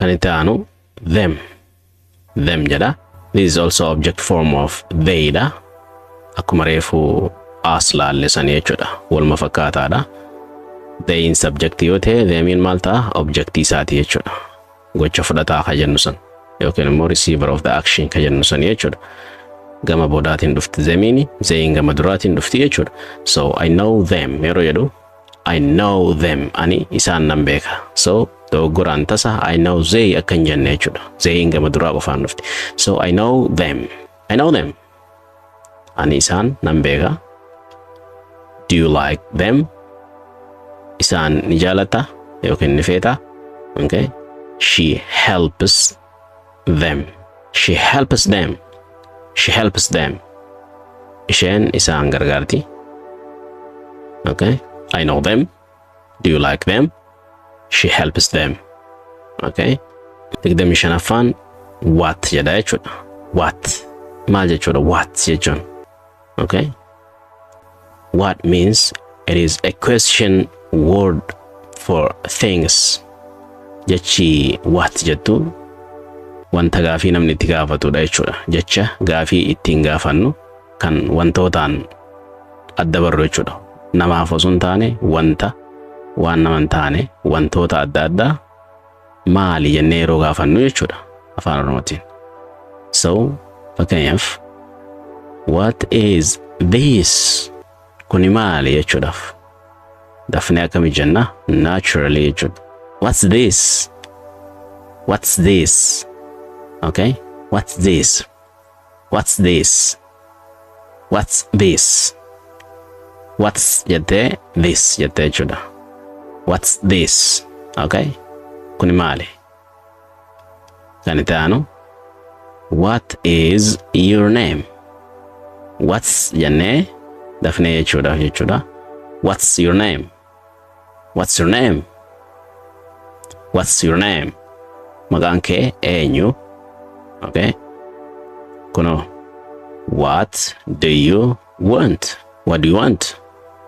Kan itti aanu them. Them jedha. This is also object form of they dha. Akkuma reefu as laalle sanii jechuudha. Waluma fakkaataadha. Theyin subject yoo ta'e, themiin maal ta'a? Objectii isaati jechuudha. Gocha fudhataa ka jennu san yookiin immoo receiver of the action ka jennu san jechuudha. Gama boodaatiin dhufti themiini, theyin gama duraatiin dhufti jechuudha. So "I know them" yeroo jedhu, I know them, ani isaan nan beeka. So dogoggoraan tasa "I know they" akka hin jenne jechuudha. Theyin gama duraa qofaan dhufti. So I know them. I know them. Ani isaan nan beeka. Do you like them? Isaan ni jaalatta yookiin ni feeta? Okay. She helps them. She helps them. She helps them. Isheen isaan gargaarti. Okay. I know them. Do you like them? She helps them. Okay. 25ffaan what jedha jechuudha. What. Maal jechuudha what jechuun? Okay. What means it is a question word for things. Jechi what jettu wanta gaafii namni itti gaafatudha jechuudha. Jecha gaafii ittiin gaafannu kan wantootaan adda barru jechuudha. Namaaf osoo hin taane, wanta waan nama hin taane, wantoota adda addaa maali jennee yeroo gaafannu jechuudha afaan Oromootiin. So fakkeenyaaf, "What is this?" Kuni maali jechuudhaaf dafnee akkami jenna naturally jechuudha. What's this? What's this? Okay? What's this? What's this? What's this? What's jettee, this jettee jechuudha. What's this? Okay? Kuni maali? Kan itti aanu, what is your name? What's jennee dafnee jechuudha jechuudha. What's your name? What's your name? What's your name? Maqaan kee eenyu? Okay? Kunoo, what do you want? What do you want?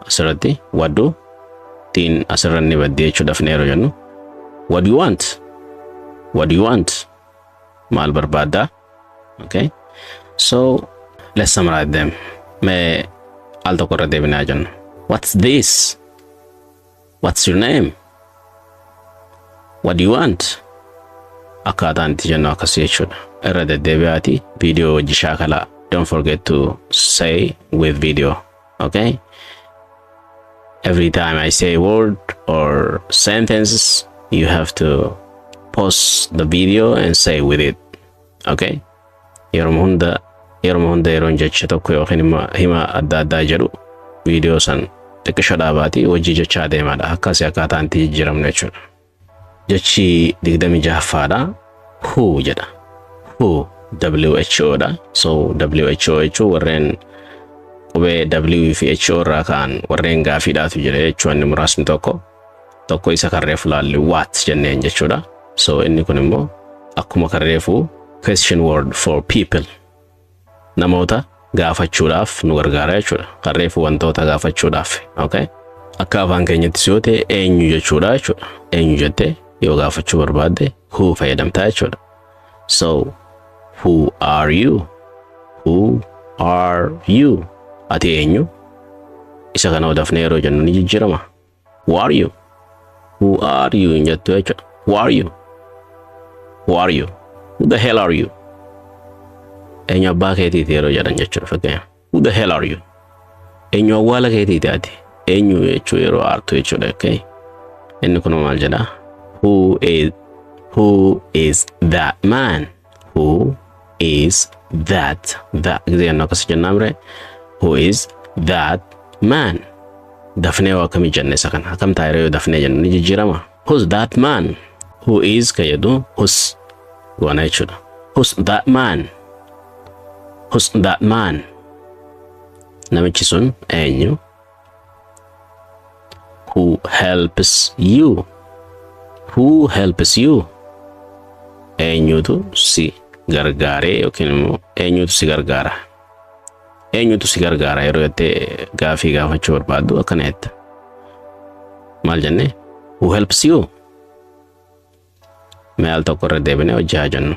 Asirratti what do tiin asirra ni baddee jechuudha dafnee yeroo jennu. What do you want? What do you want? Maal barbaaddaa? Okay? So let's summarize them. Mee al tokko irra deebinaa jennu. What's this? What's your name? What do you want? Akkaataan itti jennu akkas jechuudha. Irra deddeebi'aati viidiyoo hojii shaakalaa. Don't forget to say with video. Okay? Every time I say word or sentences, you have to pause the video and say with it. Okay? Yeroo hunda yeroon jecha tokko yookiin hima adda addaa jedhu, viidiyoo san xiqqisho dhaabaati hojii jechaa deemaadha. Akkasii akkaataan itti jijjiiramnu jechuudha. Jechi 26ffaadha. Who jedha. Who, WHO dha. So WHO jechuun warreen qubee W fi H O irraa ka'an warreen gaafiidhaatu jira jechuun inni muraasni tokko tokko isa kan reefu laalli what jenneen jechuudha. So inni kun immoo akkuma kan reefu question word for people, namoota gaafachuudhaaf nu gargaara jechuudha. Kan reefu wantoota gaafachuudhaaf. Okay? Akka afaan keenyattis yoo ta'e eenyu jechuudha jechuudha. Eenyu jettee yoo gaafachuu barbaadde who fayyadamtaa jechuudha. So who are you? Who are you? Ati eenyu? Isa kana dafnee yeroo jennu ni jijjiirama. Who are you? Who are you hin jettu jechuudha. Who are you? Who are you? Who the hell are you? Eenyu abbaa keetiiti yeroo jedhan jechuudha fakkeenyaaf. Who the hell are you? Eenyu awwaala keetiiti ati? Eenyu jechuu yeroo aartu jechuudha. Okay? Inni kun maal jedha? Who is that man? Who is that? That gisee jennu akkas jennaa mire. Who is that man? Dafnee waa akkamii jenne isa kana? Akkam taa'ee yoo dafnee jennu ni jijjiirama. Who's that man? Who is ka jedhu who's goona jechuudha. Who's that man? Who's that man? Namichi sun eenyu? Who helps you? Who helps you? Eenyutu si gargaaree yookiin immoo eenyutu si gargaara? Eenyutu si gargaara yeroo jettee gaafii gaafachuu barbaaddu akkana jetta. Maal jenne? Who helps you? Mee al tokko irra deebinee hojii haa jennu.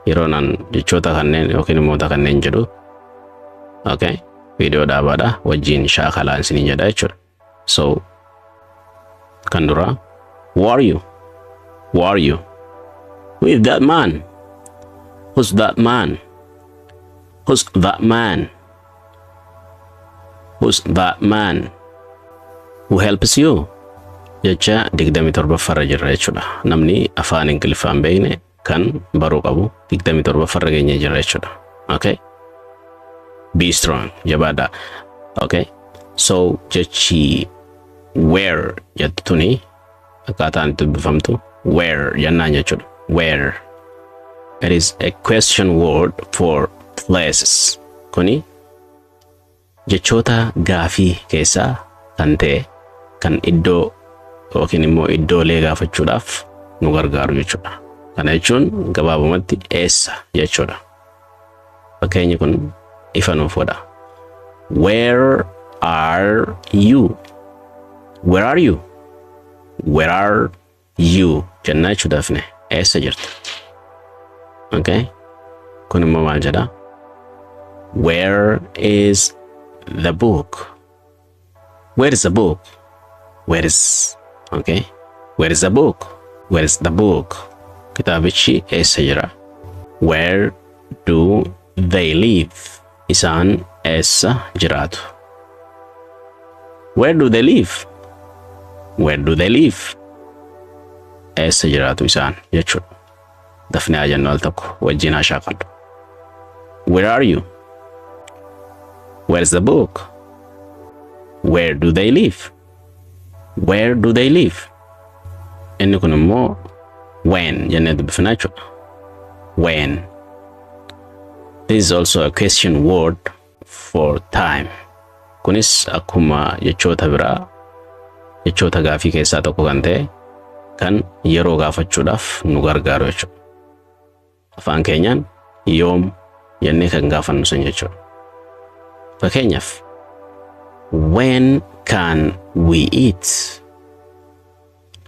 Yeroo naan jechoota kanneen yookiin himoota kanneen jedhu, okay, viidiyoo dhaabaadha, wajjin shaakalaa isiniin jedha jechuudha. So kan duraa, "Who are you? Who are you?" "Who is that man? Who's that man? Who's that man? Who's that man?" "Who helps you?" Jecha 27ffarra jirra jechuudha. Namni afaan Ingiliffaan beekne kan baruu qabu 27ffarra geenyee jirra jechuudha. Okay? Be strong. Jabaadha. Okay? So jechi "where" jettu tuni akkaataan itti dubbifamtu "where" jennaan jechuudha. "Where." It is a question word for places. Kuni jechoota gaafii keessaa kan ta'e, kan iddoo yookiin immoo iddoolee gaafachuudhaaf nu gargaaru jechuudha. Kana jechuun gabaabumatti eessa jechuudha. Fakkeenyi kun ifa nuuf godha. "Where are you? Where are you? Where are you?" jennaa jechuudhaaf ne eessa jirta? Okay? Kun immoo maal jedha? "Where is the book? Where is the book?" Where is, okay? "Where is the book? Where is the book?" Kitaabichi eessa jira? "Where do they live?" Isaan eessa jiraatu? "Where do they live? Where do they live?" Eessa jiraatu isaan jechuudha. Dafnee haa jennu, al tokko wajjin haa shaakallu. "Where are you? Where's the book? Where do they live? Where do they live?" Inni kun immoo "when" jennee dubbifna jechuudha. "When." This is also a question word for time. Kunis akkuma jechoota biraa jechoota gaafii keessaa tokko kan ta'e, kan yeroo gaafachuudhaaf nu gargaaru jechuudha. Afaan keenyaan yoom jennee kan gaafannu sun jechuudha. Fakkeenyaaf, "When can we eat?"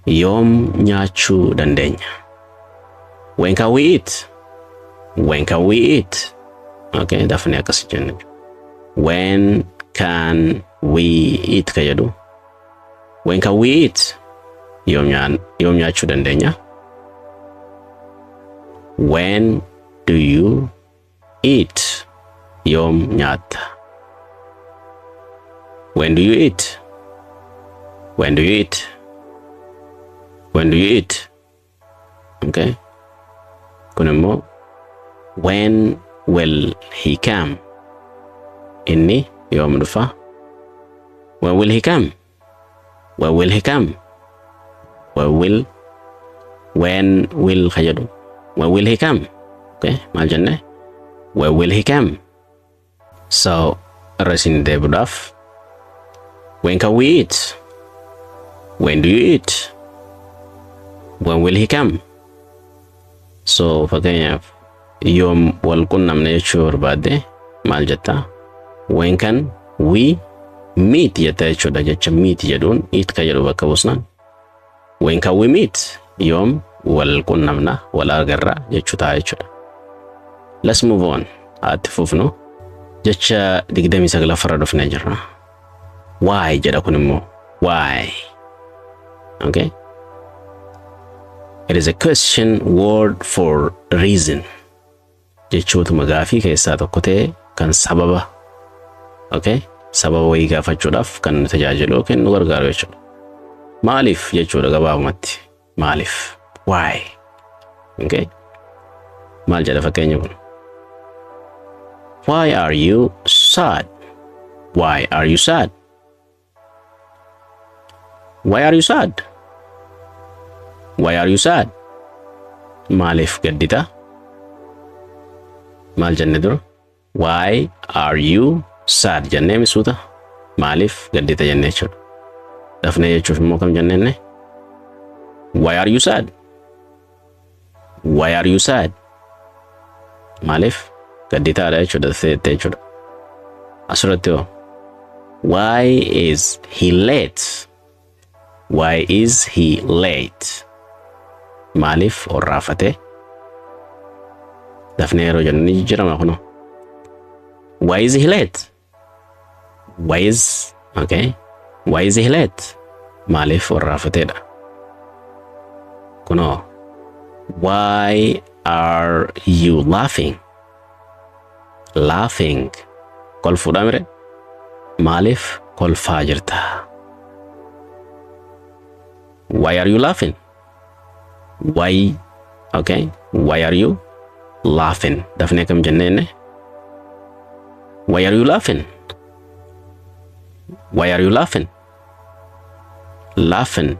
Yoom nyaachuu dandeenya? "When can we eat? When can we eat?" Okay, dafnee akkas jenne. "When can we eat" ka jedhu. "When can we eat?" Yoom nyaachuu dandeenya? "When do you eat?" Yoom nyaatta? "When do you eat? When do you eat? When do you eat?" Okay. Kun immoo, "When will he come?" Inni yoom dhufa? "When will he come? When will he come?" When will, "when will" ka jedhu. "When will he come?" Okay, maal jenne? "When will he come?" So irra isin deebiidhaaf, "When can we eat? When do you eat? When will he come?" So fakkeenyaaf yoom wal qunnamne jechuu barbaadde maal jetta? "When can we meet" jetta jechuudha. Jecha "meet" jedhuun "eat" ka jedhu bakka buusnaan, "When can we meet?" Yoom wal qunnamna, wal agarra jechuu ta'a jechuudha. Let's move on. Haa fufnu. Jecha 29ffarra dhufnee jirra. "Why" jedha kun immoo. "Why." Okay. It is a question word for reason. Jechootuma gaafii keessaa tokko ta'e kan sababa. Okay. Sababa wayii gaafachuudhaaf kan nu tajaajilu yookiin nu gargaaru jechuudha. Maaliif jechuudha gabaabumatti. Maaliif? "Why?" Okay. Maal jedha fakkeenya kun? "Why are you sad? Why are you sad? Why are you sad? Why are you sad?" Maaliif gaddita? Maal jenne dura? "Why are you sad" jennee misuuta? Maaliif gaddita jennee jechuudha. Dafnee jechuuf immoo kam jenneenne? "Why are you sad? Why are you sad?" Maaliif gadditaadha jechuudha, daftee jettee jechuudha. Asirratti hoo? "Why is he late? Why is he late?" Maaliif orraafate? Dafnee yeroo jennu ni jijjiirama kunoo. Why is he late? Why is, okay. Why is he late? Maaliif orraafateedha? Kunoo. Why are you laughing? Laughing. Kolfuudha mire? Maaliif kolfaa jirta? Why are you laughing? Why, okay. Why are you laughing? Dafnee kam jenneenne? Why are you laughing? Why are you laughing? Laughing.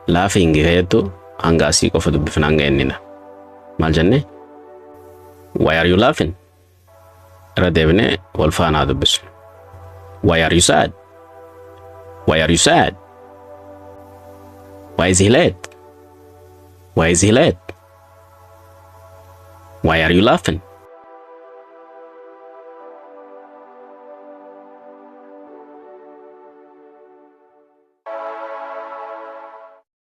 Laughing jettu hanga asii qofa dubbifna, hanga innina. Maal jenne? Why are you laughing? Irra deebinee wal faanaa dubbisnu. Why are you sad? Why are you sad? Why is he late? Why is he late? Why are you laughing?